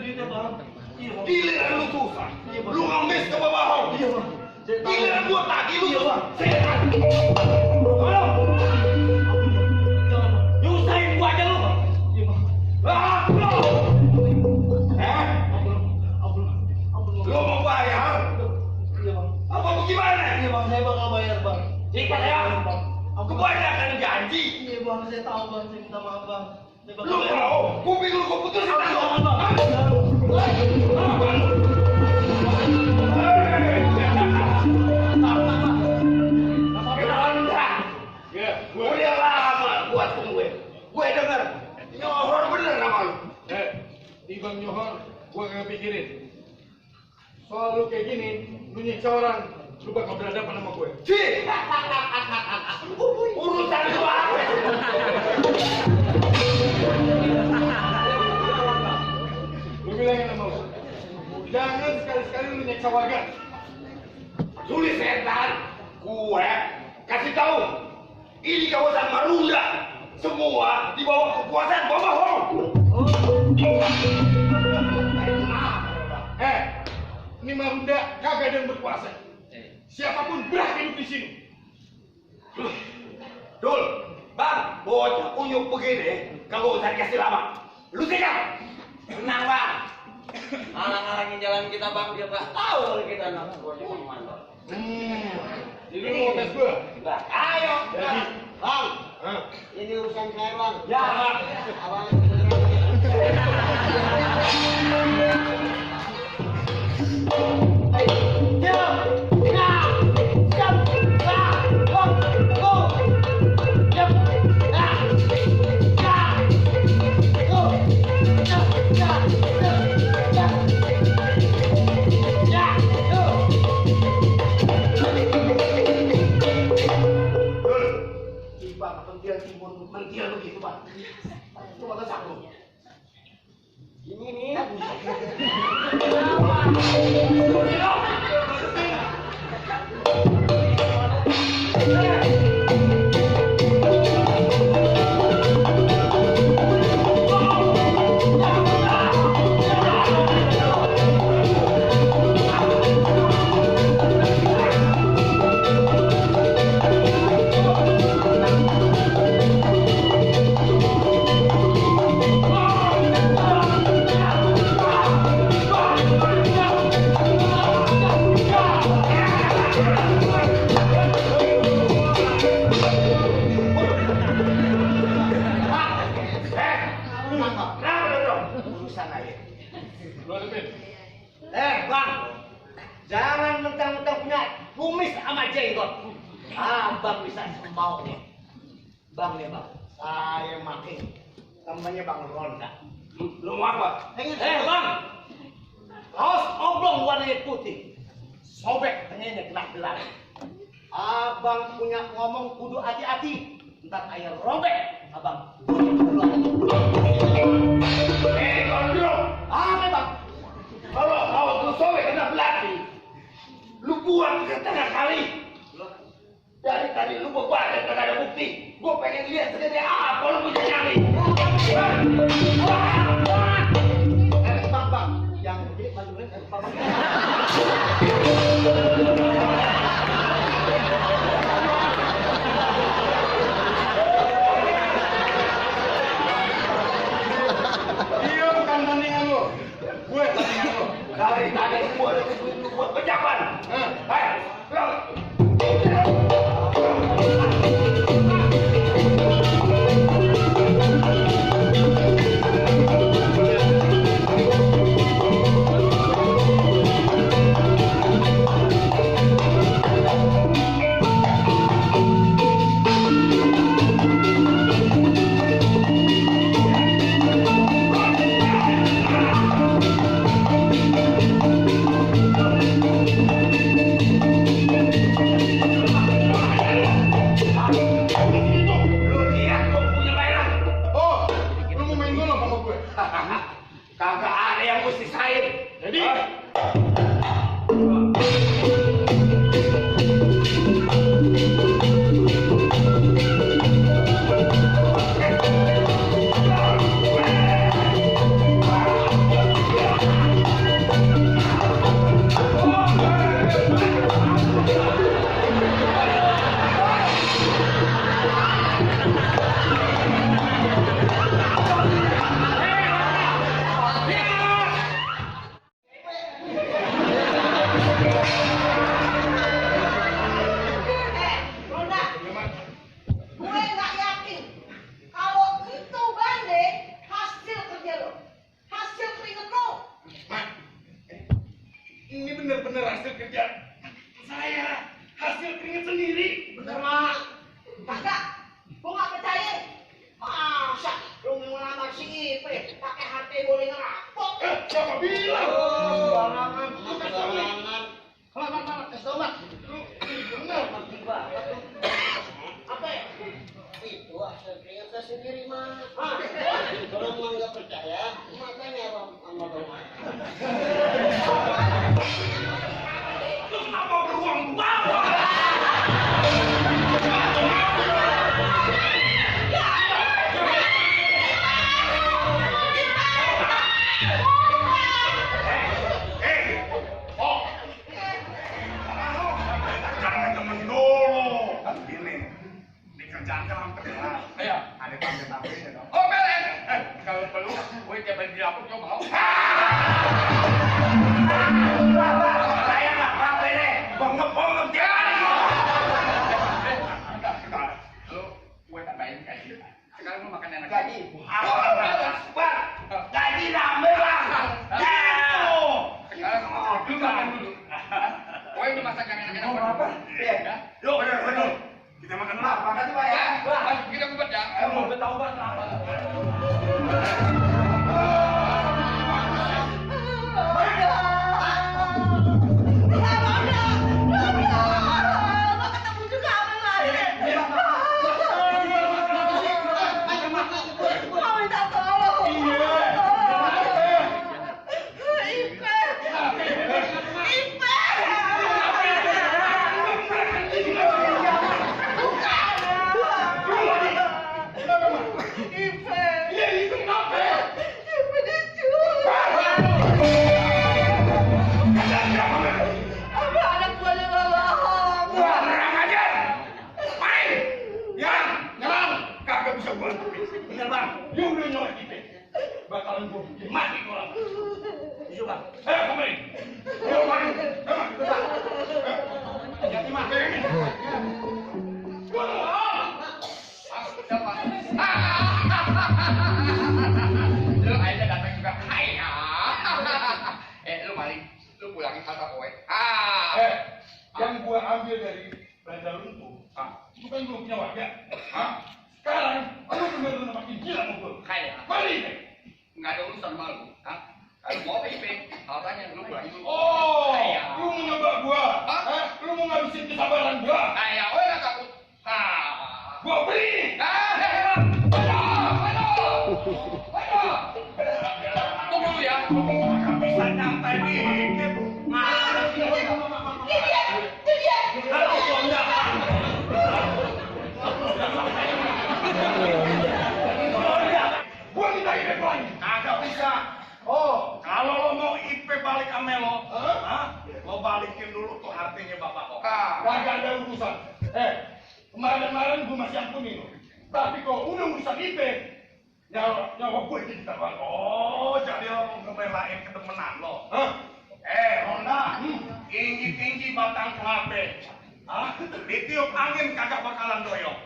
duitnya bang. Iya bang. Giliran lu susah. Iya bang. Lu ngemis ke bawah. Iya bang. Giliran gua tagih lu susah. Setan. Tolong. Jangan bang. Nyusahin gua aja lu. Iya bang. Lu mau bayar? Iya bang. Apa bagaimana? Iya bang, saya bakal bayar bang. Ikat ya. Kebanyakan janji. Iya bang, saya tahu bang, saya minta maaf bang. Saya bakal Lu bayar. mau? Kuping lu gua putusin. Jangan bang. Apa lu? Udah lama gua tungguin. Gue denger nyohor bener nama lu. Ibang nyohor, gua kagak pikirin. Soal lu kayak gini, lu nyiksa orang, lu bakal berhadapan sama gue. Cih! Urusan lu apa? Lu bilangin sama lu, jangan sekali-sekali lu nyiksa warga. Sulit setan. Gue kasih tahu. Ini kawasan Marunda. Semua di bawah kekuasaan Bapak Hong. Ini Marunda kagak ada yang berkuasa. Siapapun berhak hidup di sini. Dul, bang, bocah kunyuk begini, kagak usah dikasih lama. Lu sikap. Tenang bang. Alang-alangin jalan kita bang, dia nggak tahu kalau kita nak bocah komando. Jadi lu mau tes gue? Ayo. Jadi, Bang, ini urusan saya bang. Ya bang. Abang. Mentil begitu bang. Coba kesak lu. Ini nih. Bang, jangan mentang-mentang punya kumis sama jenggot. Bang bisa semau nih. Bang nih bang, saya makin temannya Bang Ronda. Lu mau apa? Bang, kaos oblong warnanya putih, sobek tengahnya kena gelar. Abang punya ngomong kudu hati-hati, ntar air robek, abang. Gondrong. Apa bang? Kalau kau tuh sobek kena belati, lu buang ke tengah kali. Dari tadi lu berbalik kagak ada bukti. Gua pengen lihat segede apa lu punya nyali. Bang, yang gede majuin bang. diam kan tandingan lu. Gue tandingan lu. Dari tadi semua ada lu buat pejabat. Hai, pulang. Lu lihat gua punya mainan. Oh, lu mau main golf sama gue? Kagak ada yang mesti sain. Jadi, benar-benar hasil kerja saya, hasil keringat sendiri. Bener, Mak. Kagak. Gua nggak percaya. Masa lu mau ngelamar si Ipe pakai hati boleh ngerampok? Siapa bilang? Sembarangan. Sembarangan. Mak, kasih tau, Mak. Benar. Ngerti banget lu. Apa ya? Itu hasil keringat saya sendiri, Mak. Kalau emang nggak percaya, makanya Bang sama Bang. Lu kenapa beruang bawah? Jangan temen dulu. Ini dikerjakan dalam keras. Ayo. Ada tangga-tangganya dong. Oh, beres. Kalau perlu, gue coba di dapur coba mau. Saya nggak apa-apa deh. Bongong-bongong dia. Lu, gue tambahin gaji. Sekarang lu makan enak. Gaji. Bang, gaji rame bang. Gitu. Sekarang lu makan dulu. Gue ini masak yang enak-enak. Mau apa? Iya. Yuk, bener. Kita makan dulu. Makasih, Pak ya. Ayo, kita kubet ya. Ayo, mau tahu bang. Iya, itu kenapa? Kurang ajar. Main. Nyerang. Kagak bisa gua habis. Bener bang. You udah nyolek kita. Bakalan gua bikin mati gua. Iya bang. Ayo kembali. Ayo mari. Jadi mah. Lu aja datang juga. Hai ya. Lu maling. Lu pulangin kata kowe. Yang gua ambil dari Bandar Lumpuh, itu kan gua punya warga. Sekarang lu bener-bener makin gila sama gua. Kayak. Mari deh. Nggak ada urusan sama lu. Kalau mau PIP, hartanya lu pulangin dulu. Oh, Kayak. lu mau nyoba gua? Lu mau ngabisin kesabaran gua? Kayak, gue nggak takut. Gua beli. Tunggu dulu ya. Nggak bisa nyantai dikit. Kalau gua enggak. Gua minta IP lagi. Kagak bisa. Oh, kalau lo mau IP balik ame lo, lo balikin dulu tuh artinya bapak lo. Kagak ada urusan. Kemarin-kemarin gua masih ampuni lo. Tapi kalau udah urusan IP, nyawa gue jadi terbang. Oh, jadi lo ngebelain ketemenan lo. Ronda, tinggi-tinggi batang kelapa. Ditiup angin kagak bakalan doyok.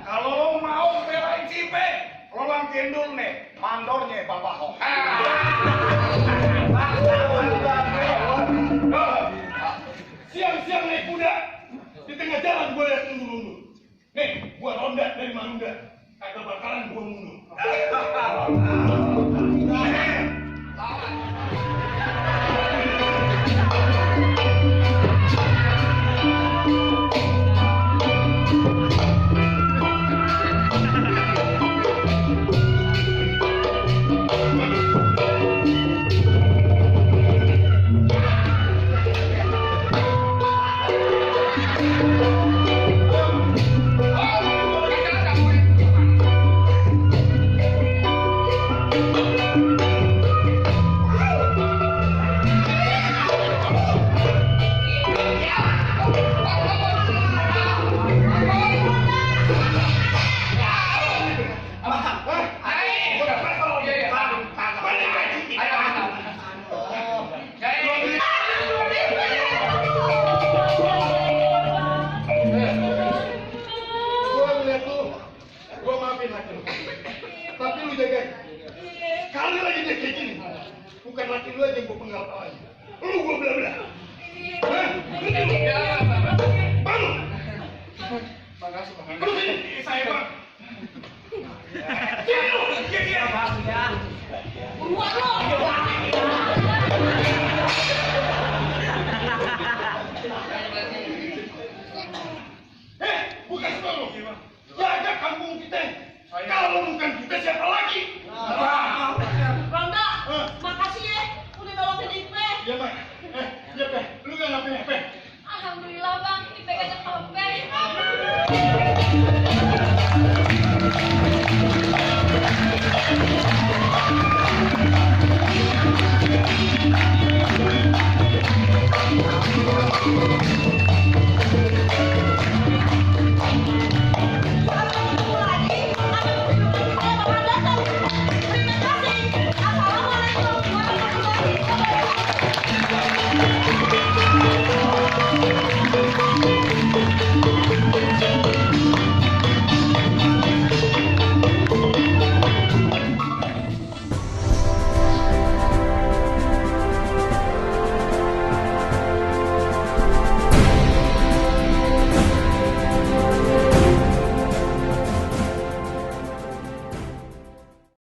Kalau lo mau belain si IP, lo langkin dulu nih, mandornya bapak lo. Siang-siang naik kuda, di tengah jalan gue liat mundur-mundur. Nih, gue ronda dari Marunda, kagak bakalan gue mundur. Tapi lu jagain. Sekali lagi dia kayak gini, bukan laki lu aja yang gue penggal kepalanya. Lu gue belah-belah. Bang! Makasih, Bang. Terus ini saya, Bang. Sini lu! Sini, sini. Buruan lu.